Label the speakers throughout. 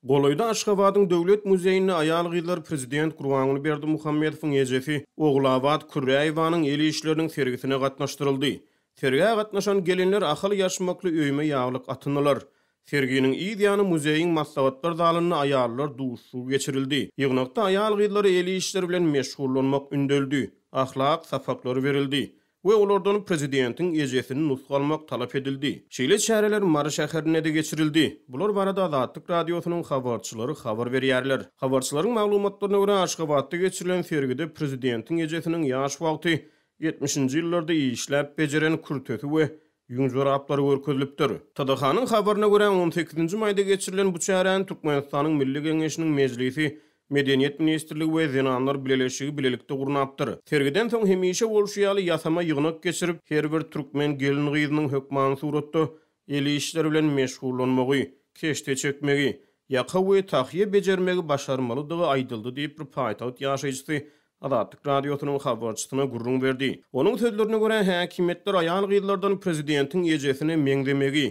Speaker 1: Golaýda Aşgabadyň Döwlet muzeýinde aýal-gyzlar prezident Gurbanguly Berdimuhamedowyň ejesi Ogulabat Kürräýewanyň el işleriniň sergisine gatnaşdyryldy. Sergä gatnaşan gelinler ahal ýaşmakly öýme ýaglyk atyndylar. Serginiň yz ýany muzeýiň maslahatlar zalynda aýallar duşuşygy geçirildi. Ýygnakda aýal-gyzlara el işleri bilen meşgullanmak ündeldi, ahlak sapaklary berildi we olardan prezidentiň ejesini nusga almak talap edildi. Şeýle çäreler Mary şäherinde-de geçirildi. Bular barada Azatlyk Radiosynyň habarçylary habar berýärler. Habarçylaryň maglumatlaryna görä, Aşgabatda geçirilen sergide prezidentiň ejesiniň ýaş wagty ýetmişinji ýyllarda işläp bejeren kürtesi we Ýüň joraplary görkezilipdir. TDH-nyň habaryna görä, on sekizinji maýda geçirilen bu çäräni Türkmenistanyň Milli Geňeşiniň Mejlisi, Medeniýet ministrligi we Zenanlar bileleşigi bilelikde gurnapdyr. Sergiden soň hemişe bolşy ýaly ýasama ýygnak geçirip, her bir türkmen gelin-gyzynyň hökmany suratda el işleri bilen meşgullanmagy, keşde çekmegi, ýaka we tahýa bejermegi başarmalydygy aýdyldy diýip, bir paýtagt ýaşaýjysy Azatlyk Radiosynyň habarçysyna gürrüň berdi. Onuň sözlerine görä, häkimiýetler aýal-gyzlardan prezidentiň ejesine meňzemegi,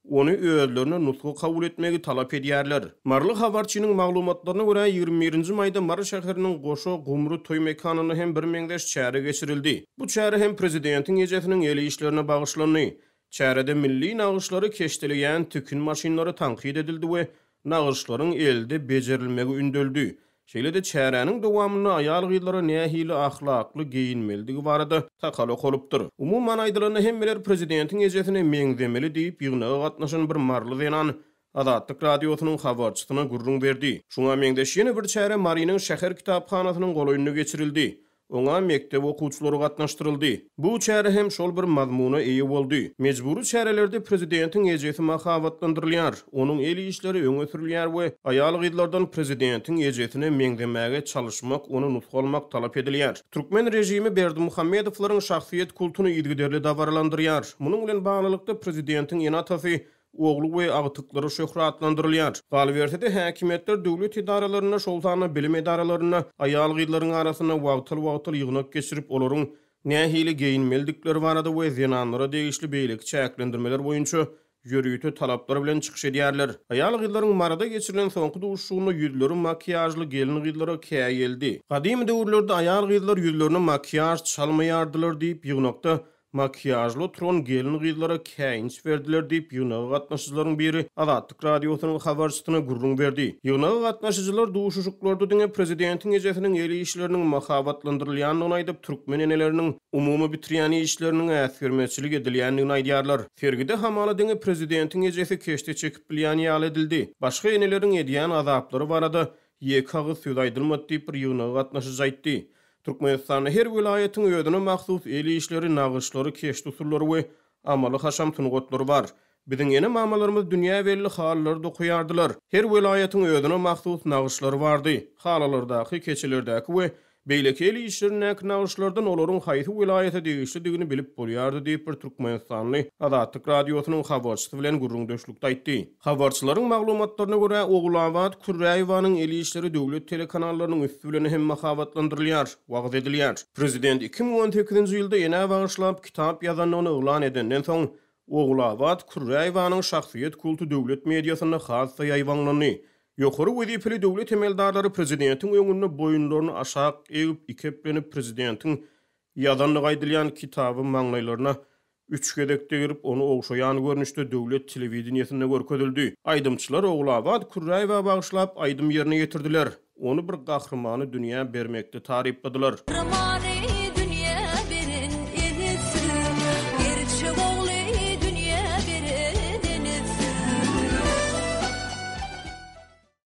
Speaker 1: ony özlerine nusga kabul etmegi talap edýärler. Maryly habarçynyň maglumatlaryna görä, 21 nji maýda Mary şäheriniň Goşa gumry toý mekanynda hem birmeňzeş çäre geçirildi. Bu çäre hem prezidentiň ejesiniň el işlerine bagyşlandy. Çärede milli nagyşlary keşdeleýän tikin maşynlary tankyt edildi we nagyşlaryň elde bejerilmegi ündeldi. Şeýle-de çäräniň dowamynda aýal-gyzlara nähili ahlakly geýinmelidigi barada takal okalypdyr. Umuman aýdylanda hemmeler prezidentiň ejesine meňzemeli diýip ýygnaga gatnaşan bir maryly zenan Azatlyk Radiosynyň habarçysyna gürrüň berdi. Şuňa meňzeş ýene bir çäre Marynyň şäher kitaphanasynyň golaýynda geçirildi. Oňa mekdep okuwçylary gatnaşdyryldy. Bu çäre hem şol bir mazmuna eýe boldy. Mejbury çärelerde prezidentiň ejesi mahabatlandyrylýar, onuň el işleri öňe sürülýär we aýal-gyzlardan prezidentiň ejesine meňzemäge çalyşmak, ony nusga almak talap edilýär. Türkmen režimi Berdimuhamedowlaryň şahsyýet kultuny yzygiderli dabaralandyrýar. Munuň bilen baglylykda prezidentiň ene-atasy ogly we agtyklary şöhratlandyrylýar. Galyberse-de, häkimiýetler döwlet edaralarynda, şol sanda bilim edaralarynda aýal-gyzlaryň arasynda wagtal-wagtal ýygnak geçirip, olaryň nähili geýinmelidikleri barada we zenanlara degişli beýleki çäklendirmeler boýunça ýörite talaplar bilen çykyş edýärler. Aýal-gyzlaryň Maryda geçirilen soňky duşuşygynda ýüzleri makiýažly gelin-gyzlara käýeldi. Gadymy döwürlerde aýal-gyzlar ýüzlerine makiýaž çalmaýardylar diýip, ýygnakda Makiýažly oturan gelin-gyzlara käýinç berdiler diýip, ýygnaga gatnaşyjylaryň biri Azatlyk Radiosynyň habarçysyna gürrüň berdi. Ýygnaga gatnaşyjylar duşuşyklarda diňe prezidentiň ejesiniň el işleriniň mahabatlandyrylýandygyny aýdyp, türkmen eneleriniň umumy bitirýän işleriniň äsgermezçilik edilýändigini aýdýarlar. Sergide hamala diňe prezidentiň ejesi keşde çekip bilýän ýaly edildi. Başga eneleriň edýän azaplary barada ýeke agyz söz aýdylmady diýip, bir ýygnaga gatnaşyjy aýtdy. Türkmenistanda her welaýatyň özüne mahsus el işleri, nagyşlary, keşde usullary we amaly-haşam sungatlary bar. Biziň ene-mamalarymyz dünýä belli halylary dokaýardylar. Her welaýatyň özüne mahsus nagyşlary bardy. Halylardaky, keçelerdäki we beýleki el işlerindäki nagyşlardan olaryň haýsy welaýata degişlidigini bilip bolýardy diýip, bir türkmenistanly Azatlyk Radiosynyň habarçysy bilen gürrüňdeşlikde aýtdy. Habarçylaryň maglumatlaryna görä, Ogulabat Kürräýewanyň el işleri döwlet telekanallarynyň üsti bilen hem mahabatlandyrylýar, wagyz edilýär. Prezident 2018-nji ýylda enä bagyşlap kitap ýazandygyny yglan edenden soň, Ogulabat Kürräýewanyň şahsyýet kulty döwlet mediasynda has-da ýaýbaňlandy. Ýokary wezipeli döwlet emeldarlary prezidentiň öňünde boýunlaryny aşak egip, ikeplenip prezidentiň ýazandygy aýdylýan kitaby maňlaýlaryna Üç gezek degirip, ony ogşaýan görnüşde döwlet telewideniýesinde görkezildi. Aýdymçylar Ogulabat Kürräýewa bagyşlap aýdym ýerine ýetirdiler. Ony bir gahrymany dünýä bermekde tarypladylar.
Speaker 2: Gahrymany.